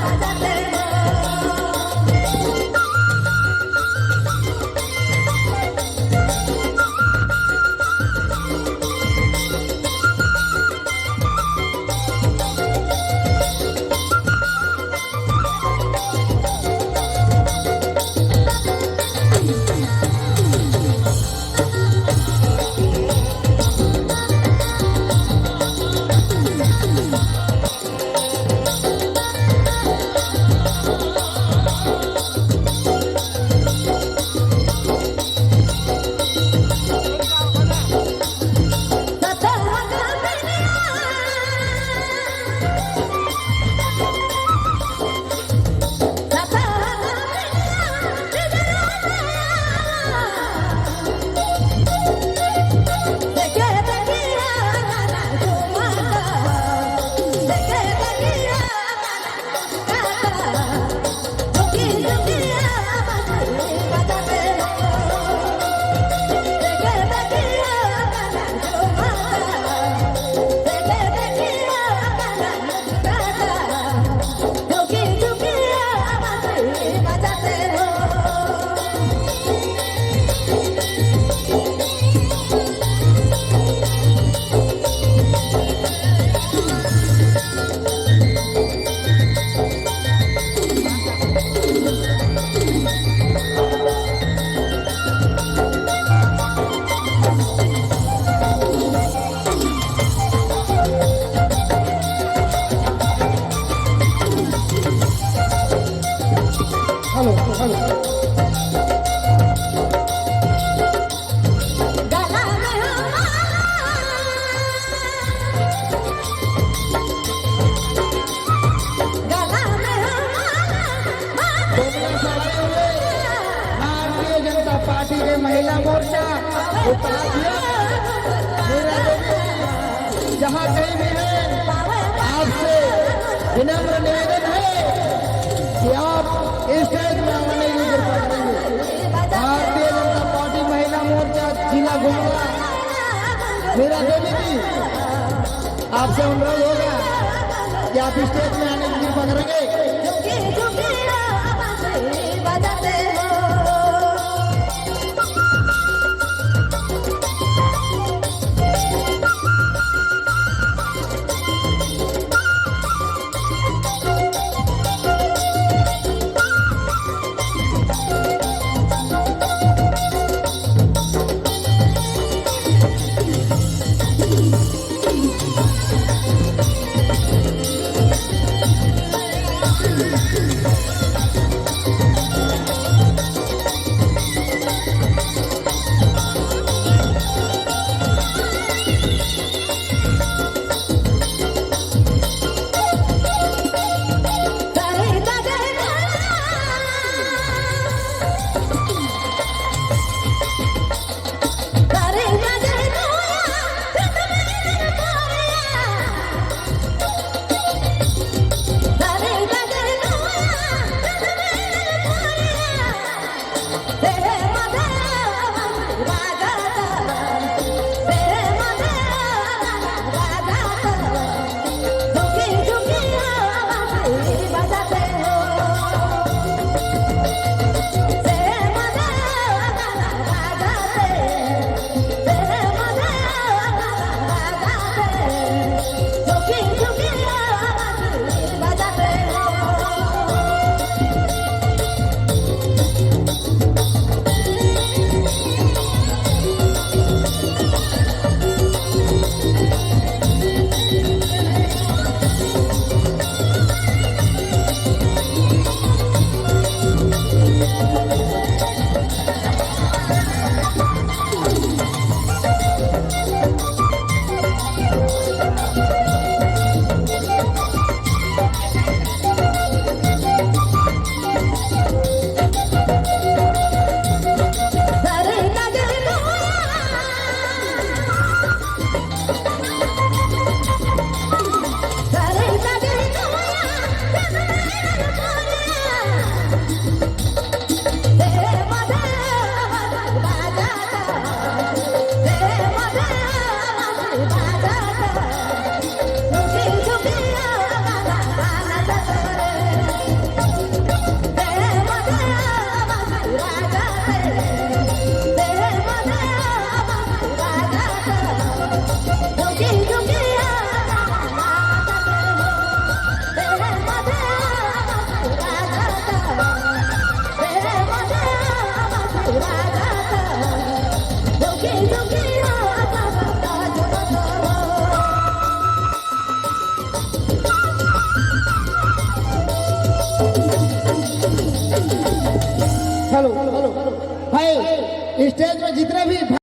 बजाते हो। बजाते हो। Hello hello. गला में गला में गोमला सवाई हुए भारतीय जनता पार्टी के महिला मोर्चा उपाध्यक्ष मीरा देवी जहाँ कहीं भी है, आपसे विनम्र निवेदन है कि आप स्टेज में आने की कृपा करेंगे। भारतीय जनता पार्टी महिला मोर्चा जिला गुमला, मीरा देवी जी, आपसे अनुरोध होगा कि आप स्टेज में आने की कृपा करेंगे। झुकी झुकी बांसुरी बजाते हो। सरिता बजाते हो। से मजा बजाते, से मजा बजाते, झुकी झुकी बांसुरी बजाते हो। स्टेज में जितने भी